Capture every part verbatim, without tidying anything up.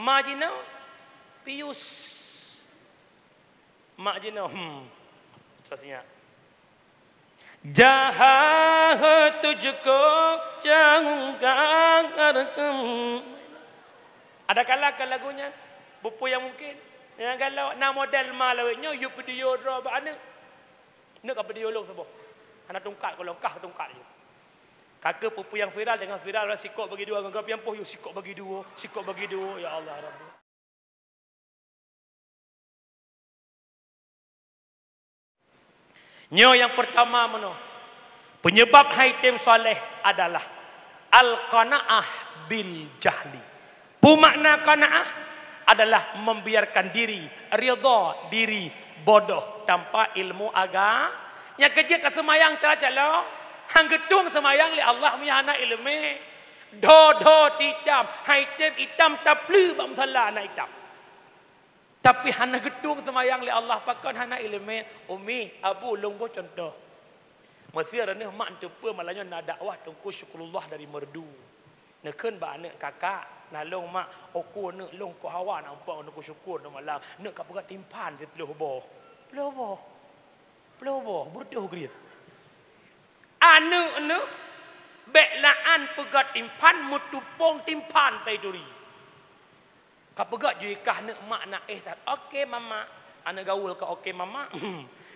Ma jinoe, pius. Mak jinoe, hmm, sasinya. Jaha tujko canggang arkem. Ada kala ke lagunya? Bupu yang mungkin. Yang kalau na model ma lawet nyoe, yuk video droe bak aneuk. Neuk ka video lôn saboh. Hana tungkat, kalau kah tungkat je. Kake pupu yang viral, jangan viral lah, sikok bagi dua, ngon pian poh, yuk sikok bagi dua, sikok bagi dua, ya Allah Rabbi. Nyoe nyang pertama meunoe, penyebab hai tem saleh adalah al-qanaah bil jahli. Peue makna qanaah? Adalah membiarkan diri, ridha diri bodoh tanpa ilmu aga-, nyang keujeuet ka seumayang cara calon, han geutueng seumayang lé Allah meunyo hana ileumé. Dho-dho itam, hai tem itam tapleue bak musala na itam. Tapi hana geutueng seumayang lé Allah, pakon hana ileumé? Umi, abu, lôn boh cuntoh. Meusé reuneuh mak neuteupeue malam nyoe na dakwah Teungku Syukurullah dari Meureudu. Neukheun bak aneuk, "Kakak, na lôn mak, uku aneuk lôn ku hawa na umpang Teungku Syukur na malam, neuk ka peugah timphan siplôh boh." Plôh boh. Plôh boh, beureutoh grit. Aneuk neuh, bék la'an peugah timphan, meutupông timphan tai turi. Ka peugah jih kah neuk mak na éh that. "Oke, Mama." Aneuk gaul ka, "Oke, Mama."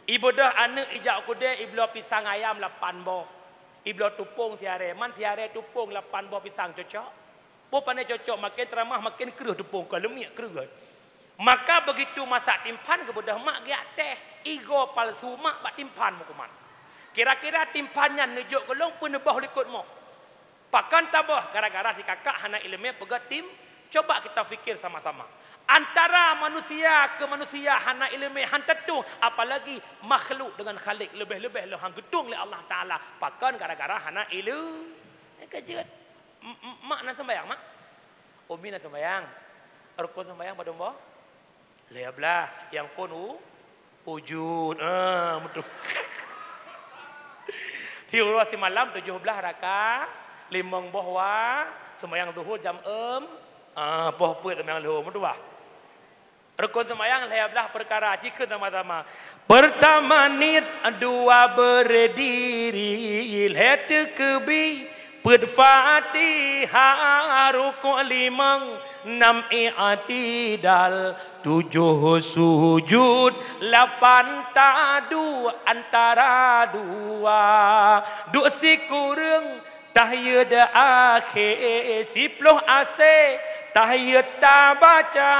Ibeudôh aneuk ijak u keudè, ibloe pisang ayam lapan boh. Ibloe tupông siaré, man siaré tupông lapan boh pisang cocok. Boh pane cocok, maken teuramah, maken kreueh tupông, ka leumiek kreueh. Maka begitu masak timphan, geubeudôh mak geujak teh, igoe palsu mak bak timphan meukuman. Kira-kira timphan nyan neujok keu lôn peue neuboh likot moh. Pakon taboh? Gara-gara si kakak hana ileumé peugah tim. Coba kita fikir sama-sama. Antara manusia ke manusia hana ileumé han teutueng, apalagi makhluk dengan Khalik, leubeh-leubeh lôn han geutueng lé Allah Taala. Pakon? Gara-gara hana ileu-, eh, keujeuet. M-, m-, mak na sembayang, mak? Umi na sembayang. Rukun sembayang padum boh? Lhèe blah, nyang phôn u-, ujud. Ah, beutôi. Siuroe simalam tujoh blah raka, limong boh wa, seumayang zuhur jam eum, ah, boh peuet seumayang leuhô, beutôi bah. Rukon seumayang lhèe blah peukara, jikheun sama-sama. Peurtama niet, dua beurdiri, lhèe teukeubi, Peuet Fatihah, rukuk limong, nam i'tidal, tujoh sujud, lapan taduek antara dua. Duek sikureueng, tahiyat akhé, siploh asèe, tahiyat tabaca,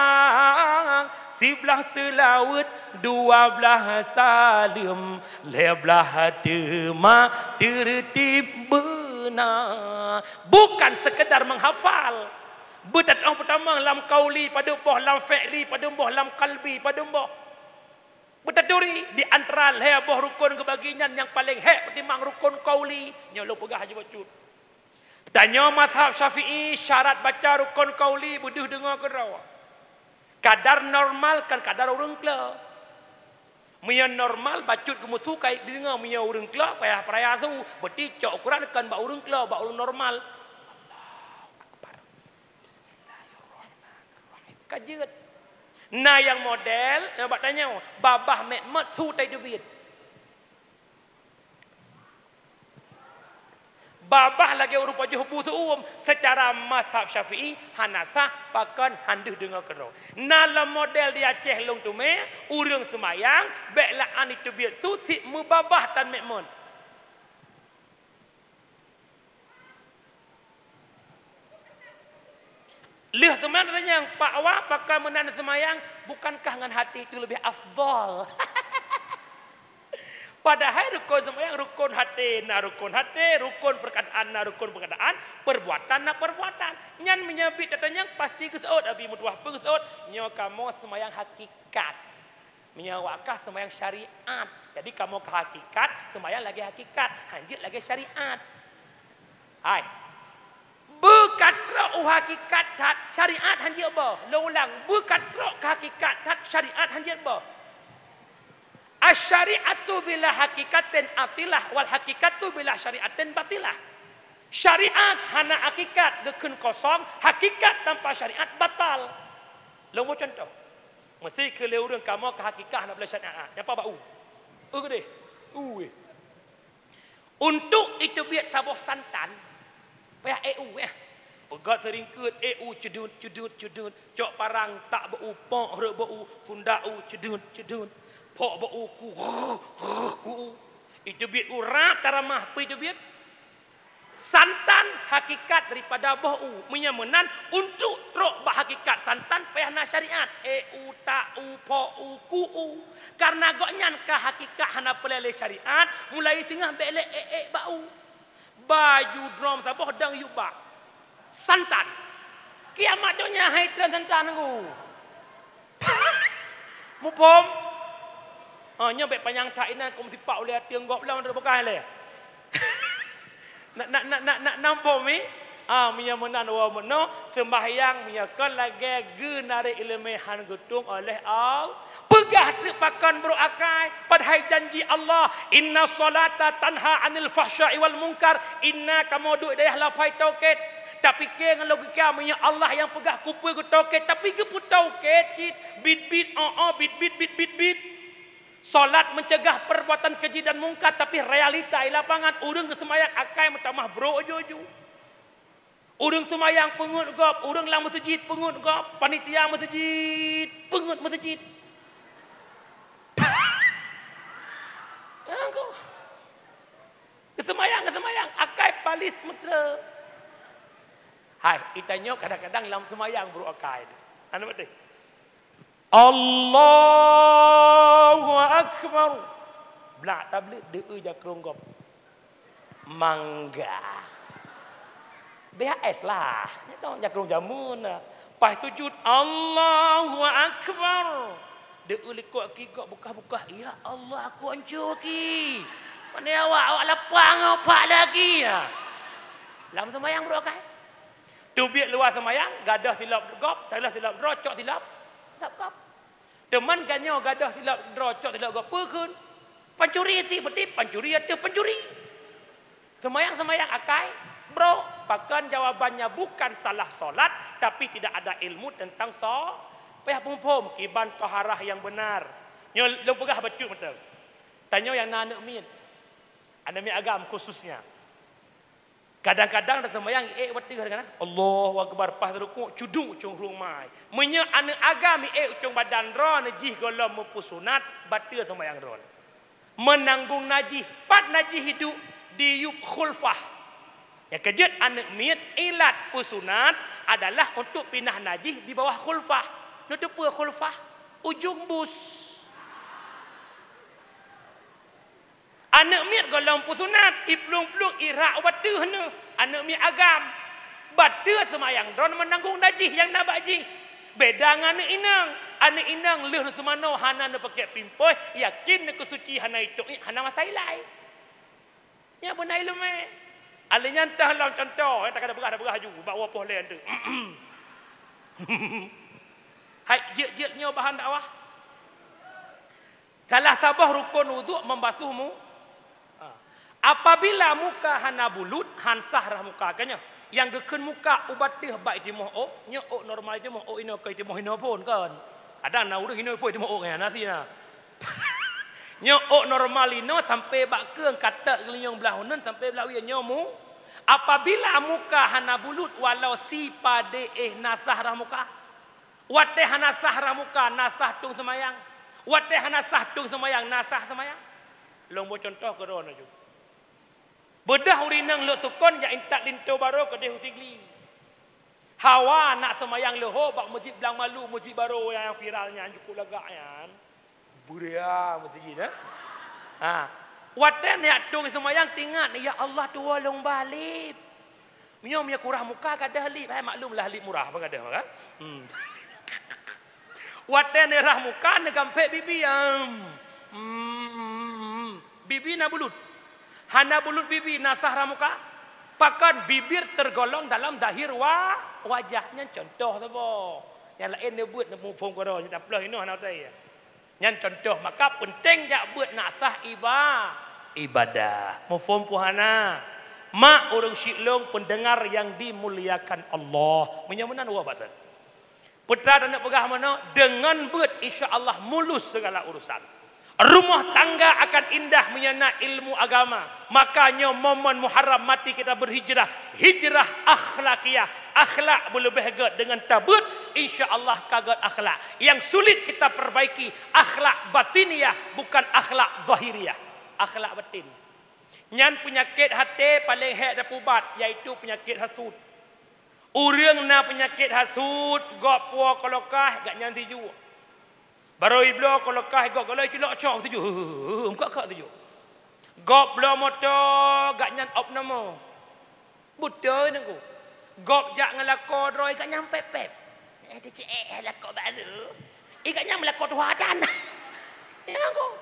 siblah seulaweuet, dua blah saleuem, lhèe blah teuma teureutib beuna. Bukan sekedar menghafal. Beutatoh peutamong lam qauli padum boh, lam fi'li padum boh, lam qalbi padum boh. Beutaturi di antara lhèe boh rukon geubagi nyan nyang paleng hék peutimang rukon qauli. Nyoe lôn peugah haju bacut. Tanyoe mazhab Syafi'i, syarat baca rukon qauli beudeuh deungoe keudroe. Kadar normal kon kadar ureueng klo. Meunyoe normal, bacut geumeusu ka deungoe, meunyoe ureueng klo payah peuraya su, beuti cok ukuran kon bak ureueng klo, bak ureueng normal. Allahu Akbar. Bismillahirrahmanirrahim. Ka jeuet. Na nyang model, na bak tanyoe, babah mét-mét su tai teubiet. Babah lagèe ureueng pajoh bu seu-uem, seucara mazhab Syafi'i hana sah, pakon han deuh deungoe keudroe. Na lom model di Aceh lôn teumé, ureueng seumayang, bèk la'an iteubiet su cit meubabah tan mét-mét. Lheueh teuma tanyong, "Pak Wa, pakon meunan seumayang, bukankah ngon haté itu leubeh afdhol?" Padahai rukon seumayang, rukon haté na rukon haté, rukon peurkataan na rukon peurkataan, peurbuatan na peurbuatan. Nyan meunyoe bit tatanyong, pasti geuseuôt, abi meutuwah peue geuseuôt, nyoe kamoe seumayang hakikat. Meunyoe awak kah seumayang syariat, jadi kamoe ka hakikat, seumayang lagèe hakikat, han jeuet lagèe syariat. Hai. Beukatrok u hakikat that, syariat han jeuet boh. Lôn ulang, beukatrok ka hakikat that, syariat han jeuet boh. Asy-syari'atu bila hakikatin atilah, wal hakikatu bila syari'atin batilah. Syariat hana hakikat geukheun kosong, hakikat tanpa syariat batal. Lôn boh contoh. Meusé keu lé ureuëng kamoe ka hakikah na boleh syariat. Nyapa bak u? U keudeh. U weh. Untuk iteubiet saboh santan, payah ék u, eh. Peugöt seuringkeut, ék u, ceudeuet, ceudeuet, ceudeuet. Cok parang, tak bak u, pok rhot bak u, sundak u, ceudeuet, ceudeuet. Pok bak u, ku, ku u. Iteubiet u rab taramah, peue iteubiet? Santan hakikat daripada boh u. Meunyoe meunan, untuk trok bak hakikat santan payah na syariat. Ék u, tak u, pok u, ku u. Karena gobnyan ka hakikat hana peureulée lé syariat, mulai singoh bék lé ék-ék bak u. Baju drom saboh dang yub bak. Santan. Kiamat donya hai tren santan nunggu. Muphom? Ha, nyoe bék panyang that inan keu meusipak ulée até gob lom teuk beukah lé. Nak, nak, nak, nak, nak, nak phom, eh? Ah, meunyoe meunan woe meunoe, seumbahyang meunyoe kon lagée geunarek ileumé han geutueng oleh Allah. Peugah treuk pakon brok akai, padahai janji Allah, "Inna salata tanha anil fahsya'i wal munkar." Inna kamoe duek dayah lapai toket. Tapike ngon logika, meunyoe Allah nyang peugah kupeue geutoket, tapi geupeue toket cit, bit-bit, oh, oh, bit-bit, bit-bit, bit. Salat mencegah perbuatan keji dan mungkar, tapi realita di lapangan, ureuëng geuseumayang akai meutamah brok uju-uju. Ureuëng seumayang peungeut gob, ureuëng lam meuseujid peungeut gob, panitia meuseujid peungeut meuseujid. Angku. Geuseumayang, geuseumayang, akai palis meutre. Hai, itanyoe kadang-kadang lam seumayang brok akai. Anu beutôi. Allahu Akbar. Blak tablet deueu jakrong gob. Mangga. B H S lah. Nyan jakrong jameun na. Pas sujud, Allahu Akbar. Deueu likot ki gob bukah-bukah. Ya Allah, aku anco ki. Mana awak, awak lapang, awak pak lagi ya. Lam seumayang brok akai. Teubiet luwa seumayang, gadoh silop gob, salah silop droe, cok silop, silop gob. Teuma geutanyoe gadoh silop droe, cok silop gob, peue kheun? Pancuri, ti beutip pancuri ateueh pancuri. Seumayang-seumayang akai brok, pakon jawabannya bukan salah salat, tapi tidak ada ilmu tentang so-, payah phom-phom kiban toharah yang benar. Nyoe lôn peugah bacut mantong. Tanyoe nyang na aneuëk miet. Aneuëk miet agam khususnya. Kadang-kadang taseumayang ék bateuh dengan Allahu Akbar, pas rukuk cuduk cong rueng mai. Meunyoe aneuëk agam ék cong badan droe jih gohlom meupeusunat, bateuh seumayang droe. Meunanggong najih, pat najih hidup di yub khulfah. Nyang keujeuet aneuëk miet ilat peusunat adalah untuk pinah najih di bawah khulfah. Neuteupeue khulfah? Ujong bus. Aneuëk miet gohlom peusunat, iplueng-plueng irak u bateuh neuh. Aneuëk miet agam. Bateuh seumayang droe meunanggong najih nyang na bak jih. Beda ngon aneuëk inong. Aneuëk inong lheueh neuseumanoe hana neupakék pimpôh, yakin neukeusuci hana icok ié hana masa ilai. Nyan beuna ileumé. Alèh nyan teuh lom cuntoh, nyang takada peugah, takada peugah aju, bak uroe poh lhèe teuk. Hai, jeuet-jeuet nyoe bahan dakwah. Salah saboh rukon wudhu membasuh mu-, ha. Apabila muka hana bulut, han sah rhah muka. Ka nyoe, nyang geukheun muka u bateuh bak itimoh ôk, nyoe ôk normal itimoh, ôk inoe kon itimoh inoe phon kon. Kadang na ureuëng inoe phon itimoh ôk nyan, na si na. Nyoe ôk normal inoe sampai bak keueng, kateuk geulinyueng blah uneuen sampai blah wie nyoe mu. Apabila muka hana bulut, walau sipadé éh na sah rhah muka. Watée hana sah rhah muka, na sah tueng seumayang. Watée hana sah tueng seumayang, na sah seumayang. Lôn boh cuntoh keudroe laju. Beudôh ureuëng inong lhok sukon jak intat linto barô keudeh u Sigli. Hawa nak seumayang leuhô bak meuseujid Blang Malu, meuseujid barô nyang viral nyan, jukuk lagak nyan. Buria meuseujid, eh? Ha. Watée neujak tueng seumayang, teuingat, "Ya Allah, tuwoe lôn ba lip." Meunyoe, meunyoe kurah muka gadôh lip, hai maklum lah lip murah apa gadôh kan? Hmm. Watée neurhah muka, neugampék bibi, am. Hmm, hmm, hmm, hmm. Bibi na bulut. Hana bulut bibi, na sah rhah muka. Pakon bibir tergolong dalam zahir wa-, wajah. Nyan cuntoh saboh. Nyang laén neubeuet neumuphom keudroe, nyoe taploh inoe hana watée. Nyan cuntoh, maka peunteng jak beuet nak sah iba-, ibadah. Muphom peue hana? Mak ureuëng syik lôn pendengar yang dimuliakan Allah. Meunyoe meunan, wah, bak Peue teuma taneuk peugah meunoe, deungon beuet insya Allah mulus segala urusan. Rumoh tangga akan indah meunyoe na ilmu agama. Maka nyoe momen Muharram mati kita berhijrah, hijrah akhlakiyah. Akhlak beuleubeh gét, deungon tabeuet, insya Allah ka gét akhlak. Yang sulit kita perbaiki, akhlak batiniyah, bukan akhlak zahiriyah. Akhlak batin. Nyan peunyakét até paleng hék tapeuubat, yaitu peunyakét hasut. Ureuëng na peunyakét hasut, gob puwoe keu lokah, gobnyan sijuek. Barô jibloe keu lokah, gob golom cilok cok sijuek. Heuh, heuh, heuh, heuh, meuka-ka sijuek. Gob bloe moto, gobnyan ob nomor. Beutôi, Teungku. Gob jak ngon lakoe droe, gobnyan pép-pép. Eh, teucék, eh, lakoe barô. Ié gobnyan meulakoe tuha tan. Nyan keuh.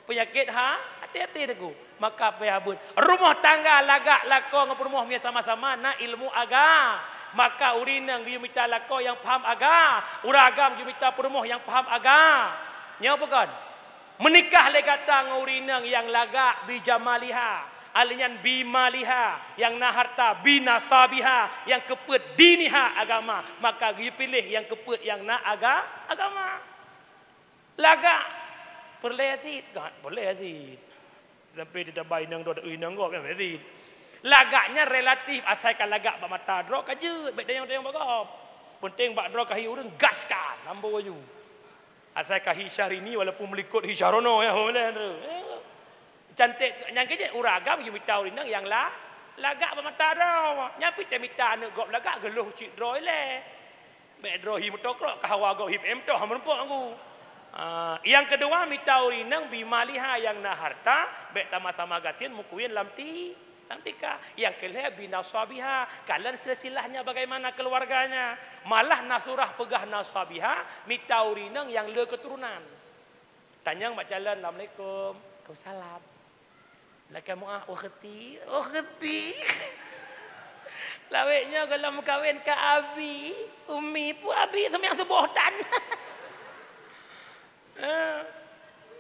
Peunyakét ha-, até-até, Teungku. Maka payah beuet. Rumoh tangga lagak lakoe ngon peurumoh meunyo sama-sama na ilmu aga-, maka ureuëng inong geuyue mita lakoe nyang paham aga-, ureuëng agam geuyue mita peurumoh nyang paham aga-. Nyoe peue kon? Meunikah lé gata ngon ureuëng inong nyang lagak bijamaliha, alèh nyan bimaliha, nyang na harta, binasabiha, nyang keupeuet diniha agama, maka geupiléh nyang keupeuet nyang na aga-, agama. Lagak, peureulèe cit, gat, peureulèe cit. Sampai di daba inong droe, inong gob, ya, cit. Lagak nyan relatif, asai ka lagak bak mata droe ka jeuet, bèk tanyong-tanyong bak gob. Peunteng bak droe ka hi ureuëng, gaskan, lambo laju. Asai ka hi Syahrini, walaupun meulikot hi Syahrono, ya, ho lé, ya. Cantik, nyang keu jeuet ureuëng agam geumita ureuëng inong nyang la-, lagak bak mata droe. Nyan pih tamita aneuëk gob lagak geulôh cit droe ilèe. Bèk droe hi meutokrok, ka hawa gob hi peuém toh, meureumpok anggô. Ah, nyang keudua, mita ureuëng inong bimaliha nyang na harta, bèk sama-sama gasien meukawén lam ti-, lam tika. Nyang keulhèe, binasabiha, kalon silsilahnya bagaimana keluarganya. Malah na surah peugah nasabiha, mita ureuëng inong nyang le keuturonan. Tanyong bak calon, "Assalamualaikum." "Waalaikumsalam." "Lakèe meu'ah, ukhti." "Ukhti." Lawét nyoe gohlom meukawen ka abi, umi, peue abi seumayang suboh tan. Eh,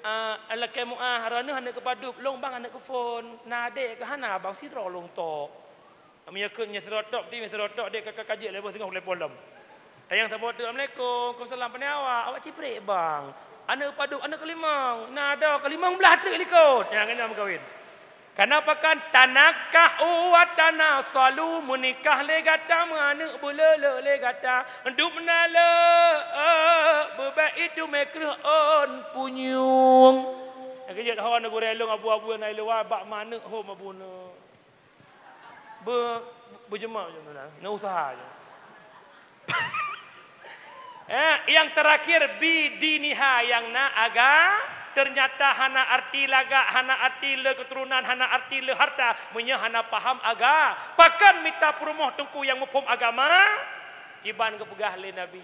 ah, lakèe meu'ah, droeneuh aneuëk keu padub, lôn bang aneuëk keu phon. Na adék keu hana, bang sidroe lôn tok. Meunyoe kheun nyoe sidroe tok, di sidroe tok, dek ka, ka, ka jeuet lé boh singoh lé polom. Tanyong saboh teuk, "Assalamualaikum." "Waalaikumsalam." "Pane awak?" "Awak ciprek, bang." "Aneuëk padub, aneuëk keulimong?" "Na droe keulimong blah teuk likot." Nyang keunong meukawen. Kana pakan, "Tanakahu wa tanasalu," meunikah lé gata, meuaneuëk beuleuleuk lé gata. Dub na le, beubek itu meukreueh ôn punyueng. Nyang keujeuet ho na gurée lôn abu-abu na i luwa bak maneuëk ho mabuna. Be-, beujeumak je, na useuha je. Eh, nyang teurakhir, bidiniha, nyang na aga, ternyata hana arti lagak, hana arti le keuturonan, hana arti le harta, meunyoe hana paham aga. Pakon mita peurumoh teungku nyang muphom agama? Kiban geupeugah lé Nabi.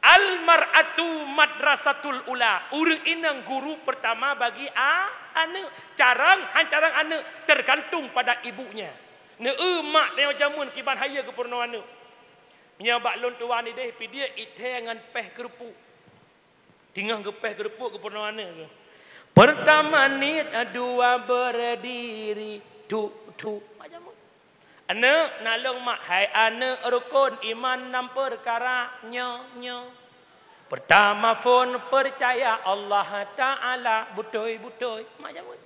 Al-mar'atu madrasatul ula, ureuëng inong guru pertama bagi a-, aneuëk. Carông han carông aneuëk tergantung pada ibunya. Neu-eu mak tanyoe jameun kiban hayeue geupeurunoe aneuëk. Meunyoe bak lôn tuwan ideh pidiek ithée ngon péh keureupuk. Teungoh geupéh keureupuk geupeurunoe aneuëk geuh. Pertama niet, dua berdiri, tu, tu. Mak jameun. Aneuëk, naleueng mak, hai aneuëk, rukon iman nam peukara nyoe, nyoe. Pertama phon percaya Allah Ta'ala, beutôi-beutôi. Mak jameun.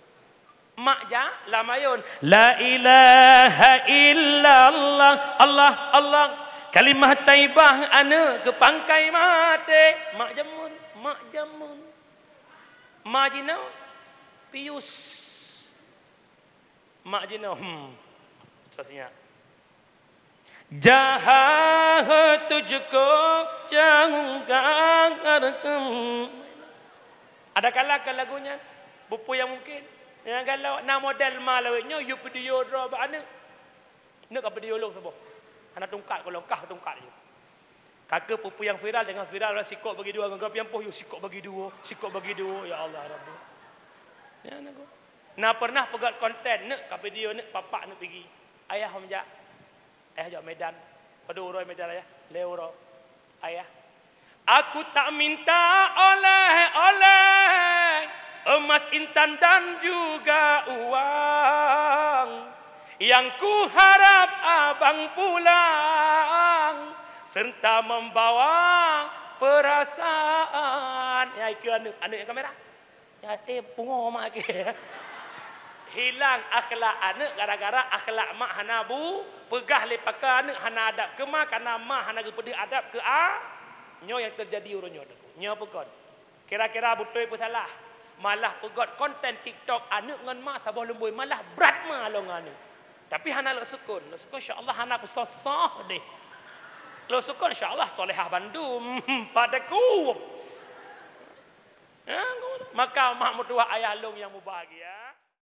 Mak ja, lam ayôn. La ilaha illallah, Allah, Allah. Kalimah thaibah aneuëk keu pangkai maté. Mak jameun, mak jameun. Mak jinoe, pius. Mak jinoe, hmm, sasinya. Jaha tujuko canggang. Ada kala ka lagu nyan, peue-peue nyang mungkin. Nyang kalau na model ma lawét nyoe, yue video droe bak aneuëk. Neuk ka video lôn saboh. Hana tungkat, kalau kah tungkat je. Ka keuh peue-peue nyang viral, jangan viral lah, sikok bagi dua, ngon pian poh, yue sikok bagi dua, sikok bagi dua, ya Allah Rabbi. Ya, na go. Na pernah peugöt konten, neuk ka video, neuk papak, neuk pigi. Ayah hom jak. Ayah jak Medan. Padum uroe Medan, ayah? Lhèe uroe. Ayah. Aku tak minta oleh-oleh, emas, intan dan juga uang. Yang kuharap abang pulang serta membawa Perasaan. Ya, ikeu aneuk, aneuk nyang kamera. Ya, eh, pungo mak ke. Hilang akhlak aneuk gara-gara akhlak mak hana bu, peugah lé pakai aneuk hana adab keu ma, karena ma hana geupeudeuh adab keu a. Nyoe nyang teujadi uroe nyoe, Teungku. Nyoe peue kon? Kira-kira beutôi peue salah? Malah peugöt konten TikTok aneuk ngon ma saboh lumbôi, malah brat ma lom ngon aneuk. Tapi hana lôn sukon. Lôn sukon insya Allah hana peusoh-soh deh. Lôn sukon insya Allah solehah bandum. Padaku. Ya, maka mak meutuwah ayah lôn nyang mubahagia.